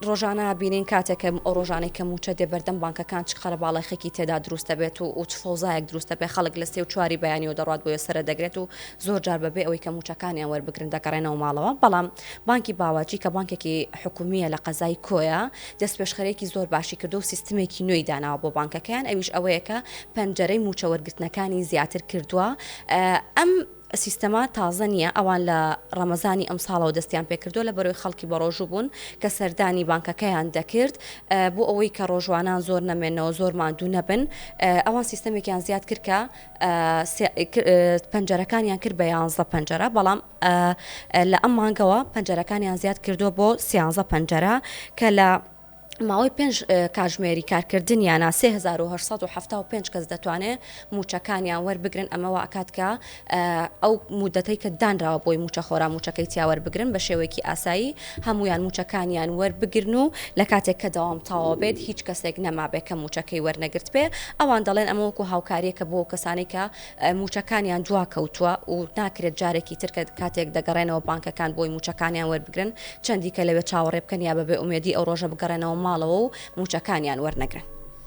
ڕۆژانە بینین کاتێک کە ئەو ڕۆژانەی کە مووچە دێ بەردەم بانکەکان چ قەرەباڵەخێکی تێدا دروست دەبێت و و چ فەوزایەک دروست دەبێت خەڵک لە سێ و چواری بەیانیەوە دەڕوات بۆیە سەرە دەگرێت و زۆر جار بەبێ ئەوەی کە مووچەکانیان وەربگرن دەگەڕێنەوە ماڵەوە بەڵام بانکی باواجی کە بانکێکی حکومییە لە قەزای کۆیە دەستپێشخەرێکی زۆر باشی کردو و سیستمێکی نوێی داناوە بۆ بانکەکەیان ئەویش ئەوەیە کە پەنجەرەی مووچە وەرگرتنەکانی زیاتر کردووە ئەم سیستەمە تازە نییە، ئەوان لە ڕەمەزانی ئەمساڵەوە دەستیان پێکردووە، لەبەرئەوەی خەڵکی بەڕۆژوو بوون کە سەردانی بانکەکەیان دەکرد، بۆ ئەوەی کە ڕۆژوانان زۆر نەمێنەوە، زۆر ماندوو نەبن، ئەوان سیستەمێکیان زیاد کرد کە پەنجەرەکانیان کرد بە یانزە پەنجەرە، بەڵام لە ئەم مانگەوە پەنجەرەکانیان زیاد کردووە بۆ سیانزە پەنجەرە کە لە ماوەی پێنج کاژمێری کارکردنیانە 3875 کەس دەتوانێت مووچەکانیان وەربگرن، ئەمە وا ئەکات کە ئەو مودەتەی کە دانراوە بۆی مووچەخۆران مووچەکەی تیا وەربگرن بە شێوەیەکی ئاسایی هەموویان مووچەکانیان وەربگرن و لە کاتێک کە دەوام تەواو بێت هیچ کەسێک نەمابێ کە مووچەکەی وەرنەگرتبێ. ئەوان دەڵێن ئەمە وەکو هاوکارییەکە بۆ ئەو کەسانەی کە مووچەکانیان دواکەوتووە و ناکرێت جارێکی تر کە کاتێک دەگەڕێنەوە بانکەکان بۆی مووچەکانیان وەربگرن چەندی کە لەوێ چاوەڕێ بکەن یا بە بێ ئومێدی ئەو ڕۆژە بگەڕێنەوە ماڵەوە و مووچەکانیان وەرنەگرن.